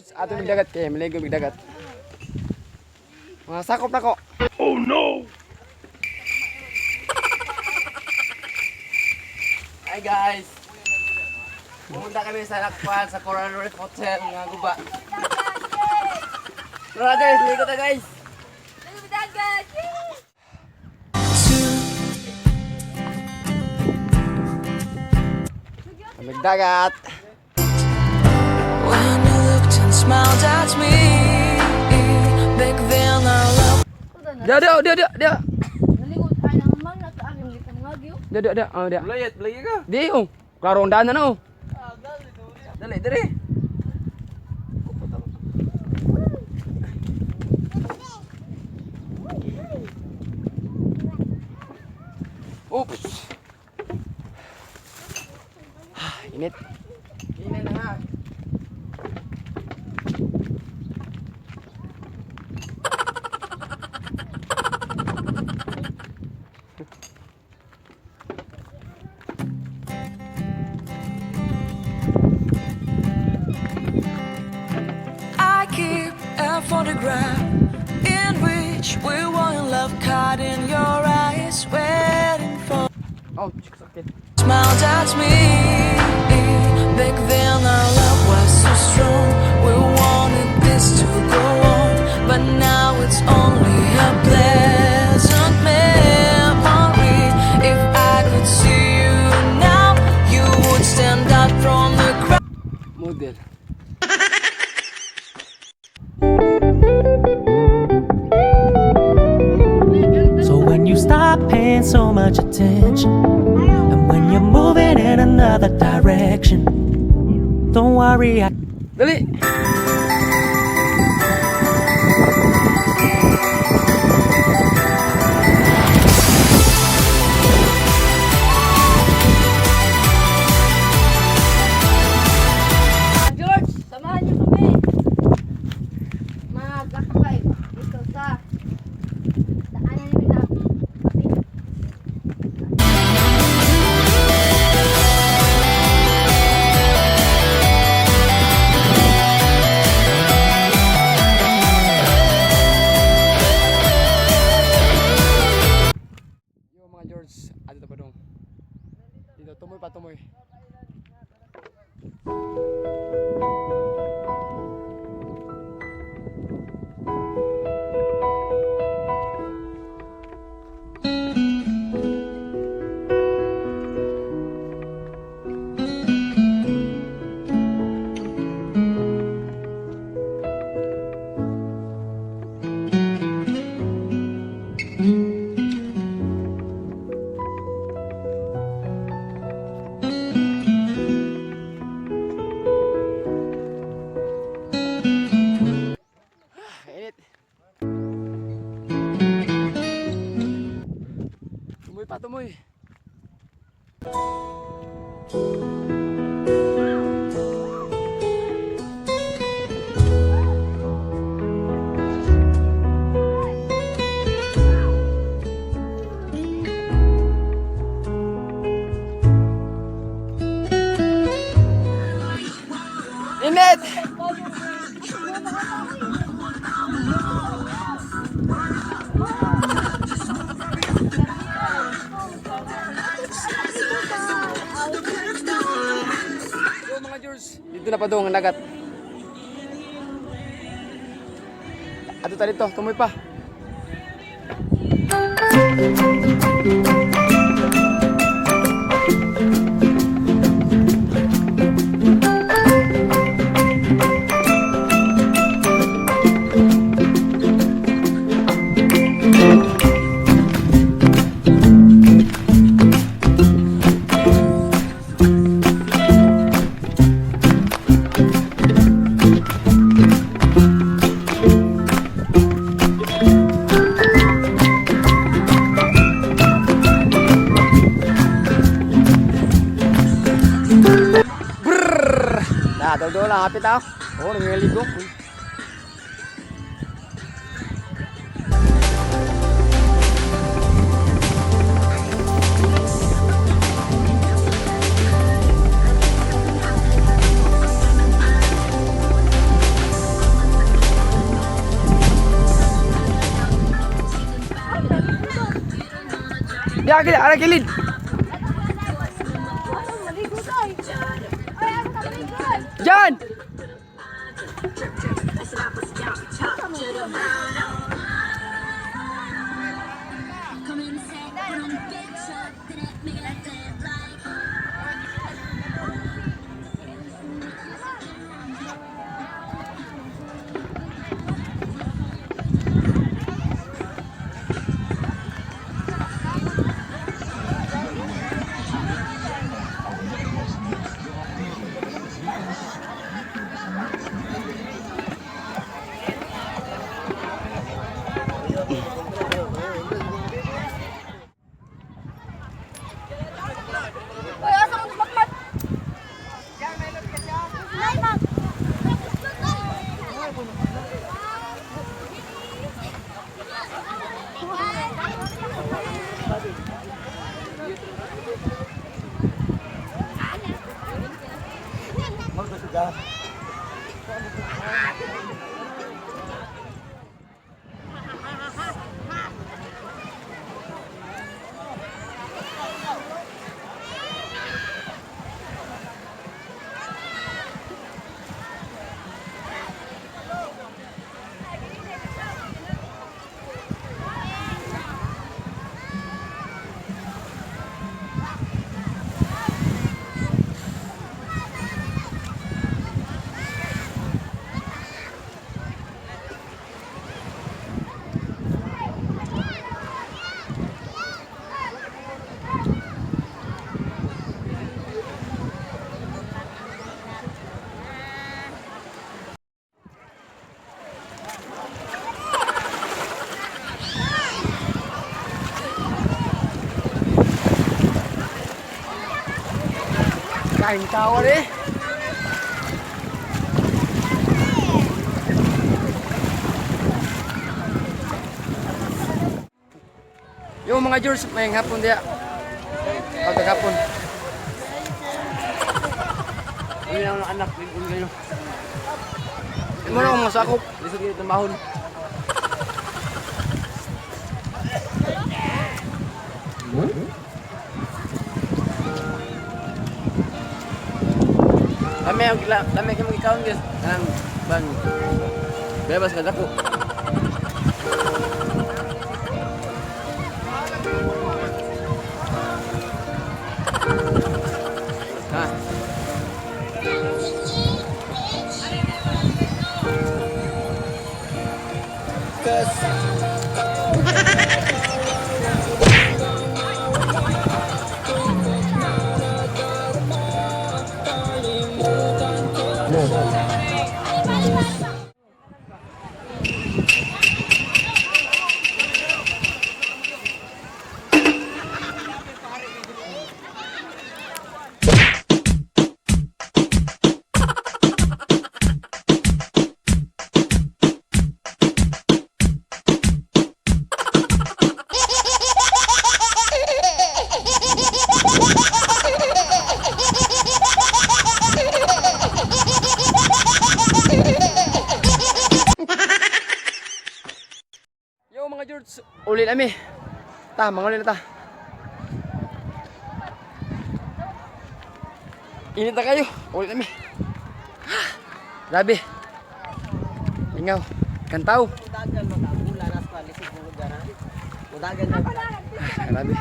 George, ato mig dagat kay maligo mig dagat. Mga sakop nako. Oh no. Hi guys! Pumunta kami sa Lakpan sa Coral Reef Hotel nga guba. Tara guys, ligo ta guys! Dagat! Mig dagat. When you looked and smiled at me, back then our love Dia dia dia dia dia. Naligot ay nang man na sa aking litang ngagyo. Dia dia dia. Oh, dia. Bulayat, bulay ka! Di oh. Klaro ang daan na no. Dali, dali! Oops. Ah, init. Inay na nga. I keep a photograph in which we were in love, caught in your eyes, waiting for. Oh, sakit. Smiled at me. Back then our love was so strong. We wanted this to go on, but now it's only a pleasant memory. If I could see you now, you would stand out from the crowd. Model. So when you stop paying so much attention, and when you're moving in another direction, don't worry, I Dali. George, samahan niyo kami. Maglakbay dito sa daanan namin na puti. Yo mga George, adto pa dong. Dito tumoy pa tumoy. Init. Tumoy pa tumoy. Init! Yo mga George, dito na pa doon ang dagat. Ato ta dito, tumoy pa. Brrr! Na, dol lang, hapit ah. Oh, nangiligo. Ara ara gilid. Maligo tayo. Ay, ako ta maligo. Diyan! Uy, asa mo matmat? Ay, mag. Kain tao eh. Yung mga George, may hapon diya. Pagkakapon. Uy, na anak, uy kayo. Mo na akong masakop. Lisod kayo tambahon. Kami ang kila, kami kami ikaon guys. Kanang ban. Bebas ka dako. Ha. Yo mga George, uli nami. Ta, manguli na ta. Init na kayo. Uli nami. Grabe. Ingaw. Kantaw. Grabe.